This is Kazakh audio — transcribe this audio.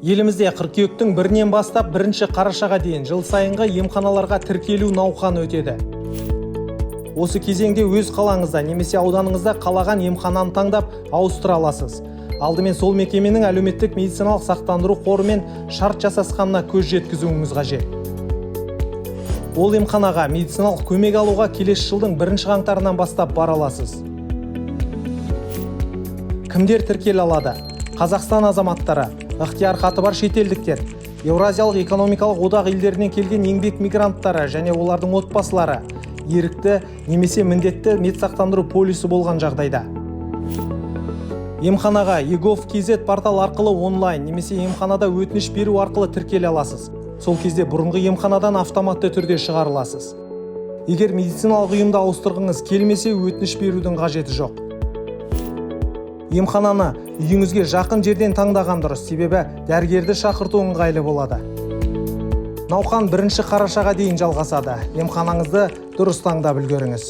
Елімізде қыркүйектің 1-інен бастап 1 қарашаға дейін жыл сайынғы емханаларға тіркелу науқаны өтеді. Осы кезеңде өз қалаңызда немесе ауданыңызда қалаған емхананы таңдап, ауыстыра аласыз. Алдымен сол мекеменің әлеуметтік медициналық сақтандыру қорымен шарт жасасқанына көз жеткізуіңіз қажет. Ол емханаға медициналық көмек алуға келесі жылдың 1 қаңтарынан бастап бара аласыз. Кімдер тіркеле алады? Қазақстан азаматтары, ықтияр хаты бар шетелдіктер, Еуразиялық экономикалық одақ елдерінен келген еңбек мигранттары және олардың отбасылары, ерікті немесе міндетті медсақтандыру полисі болған жағдайда. Емханаға egov kz портал арқылы онлайн немесе емханада өтініш беру арқылы тіркеле аласыз. Сол кезде бұрынғы емханадан автоматты түрде шығарыласыз. Егер медициналық ұйымды ауыстырғыңыз келмесе, өтініш берудің қажеті жоқ. Емхананы үйіңізге жақын жерден таңдаған дұрыс, себебі дәрігерді шақырту ыңғайлы болады. Науқан 1 қарашаға дейін жалғасады. Емханаңызды дұрыс таңдап үлгеріңіз.